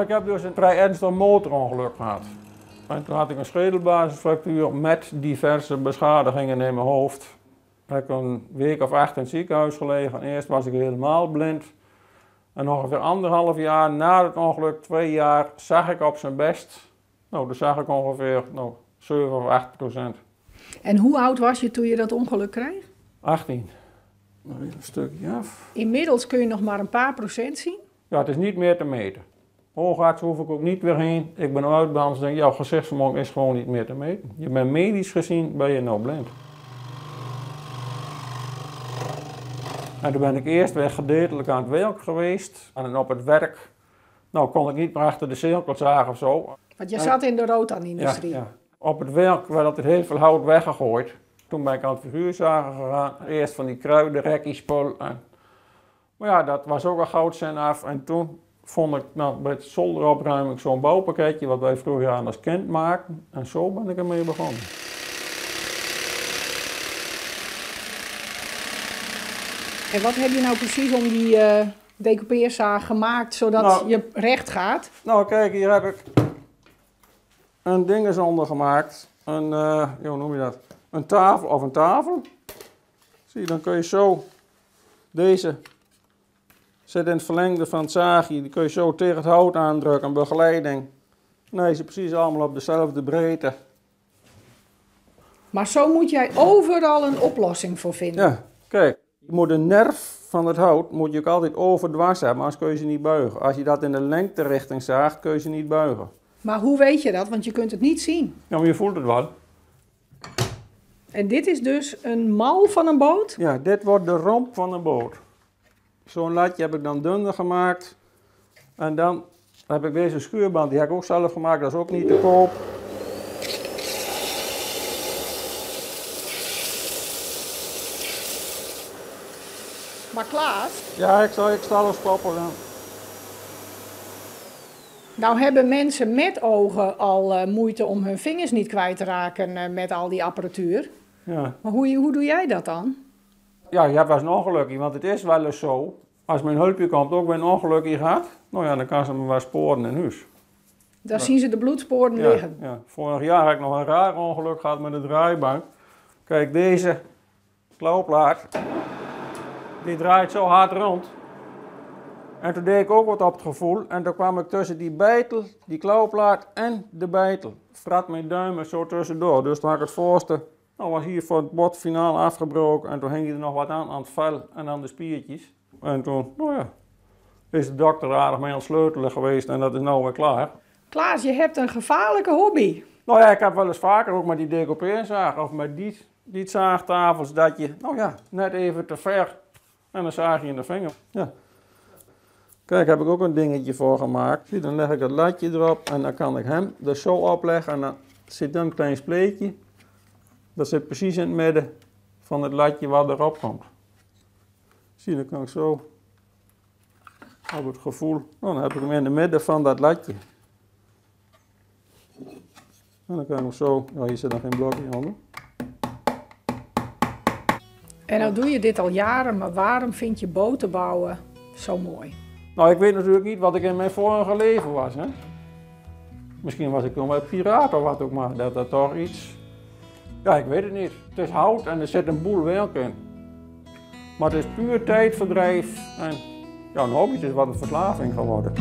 Nou, ik heb dus een vrij ernstig motorongeluk gehad. En toen had ik een schedelbasisfractuur met diverse beschadigingen in mijn hoofd. Ik heb een week of 8 in het ziekenhuis gelegen. Eerst was ik helemaal blind. En ongeveer anderhalf jaar na het ongeluk, 2 jaar, zag ik op zijn best. Nou, toen zag ik ongeveer 7 of 8%. En hoe oud was je toen je dat ongeluk kreeg? 18. Nog even een stukje af. Inmiddels kun je nog maar een paar procent zien? Ja, het is niet meer te meten. Oogarts hoef ik ook niet meer heen. Ik ben uitbehandeld en denk, jouw gezichtsvermogen is gewoon niet meer te meten. Je bent medisch gezien, ben je nou blind. En toen ben ik eerst weer gedeeltelijk aan het werk geweest. En op het werk, kon ik niet meer achter de cirkelzaag. Want je zat in de rotan-industrie. Ja, ja. Op het werk werd altijd heel veel hout weggegooid. Toen ben ik aan het figuurzagen gegaan. Eerst van die kruidenrekkiespul. Maar dat was ook al goudzin af. En toen vond ik bij het zolderopruiming zo'n bouwpakketje wat wij vroeger aan als kind maakten. En zo ben ik ermee begonnen. En wat heb je nou precies om die decoupeerzaag gemaakt, zodat je recht gaat? Hier heb ik een ding onder gemaakt. Een ja, hoe noem je dat? Een tafel of een tafel. Zie je, dan kun je zo deze zit in het verlengde van het zaagje. Die kun je zo tegen het hout aandrukken, een begeleiding. Nee, ze precies allemaal op dezelfde breedte. Maar zo moet jij overal een oplossing voor vinden. Ja, kijk. Je moet de nerf van het hout moet je ook altijd overdwars hebben, anders kun je ze niet buigen. Als je dat in de lengterichting zaagt, kun je ze niet buigen. Maar hoe weet je dat? Want je kunt het niet zien. Ja, maar je voelt het wel. En dit is dus een mal van een boot? Ja, dit wordt de romp van een boot. Zo'n latje heb ik dan dunner gemaakt. En dan heb ik deze schuurband, die heb ik ook zelf gemaakt, dat is ook niet te koop. Maar Klaas? Ja, ik zal eens stoppen dan. Nou hebben mensen met ogen al moeite om hun vingers niet kwijt te raken met al die apparatuur. Maar hoe doe jij dat dan? Ja, je hebt wel eens een ongelukje, want het is wel eens zo. Als mijn hulpje komt, ook bij een ongelukje gaat, dan kan ze me wel sporen in huis. Daar zien ze de bloedsporen liggen. Ja. Vorig jaar heb ik nog een raar ongeluk gehad met de draaibank. Kijk, deze klauwplaat, die draait zo hard rond. En toen deed ik ook wat op het gevoel en toen kwam ik tussen die bijtel, die klauwplaat en de bijtel. Frat mijn duimen zo tussendoor, dus toen had ik het voorste, was hier voor het bot finaal afgebroken en toen hing hij er nog wat aan het vel en aan de spiertjes. En toen, is de dokter aardig mee aan het sleutelen geweest en dat is nou weer klaar. Klaas, je hebt een gevaarlijke hobby. Ik heb wel eens vaker ook met die decoupeerzaag of met die zaagtafels dat je, net even te ver en dan zaag je in de vinger. Ja. Kijk, daar heb ik ook een dingetje voor gemaakt. Zie, dan leg ik het latje erop en dan kan ik hem er zo opleggen en dan zit er een klein spleetje. Dat zit precies in het midden van het latje wat erop komt. Zie, dan kan ik zo op het gevoel, dan heb ik hem in het midden van dat latje. En dan kan ik hem zo, hier zit nog geen blokje onder. En nou doe je dit al jaren, maar waarom vind je boten bouwen zo mooi? Ik weet natuurlijk niet wat ik in mijn vorige leven was. Hè? Misschien was ik nog wel piraat of wat ook maar, dat dat toch iets... Ja, ik weet het niet. Het is hout en er zit een boel werk in. Maar het is puur tijdverdrijf en een hobby, het is wat een verslaving geworden.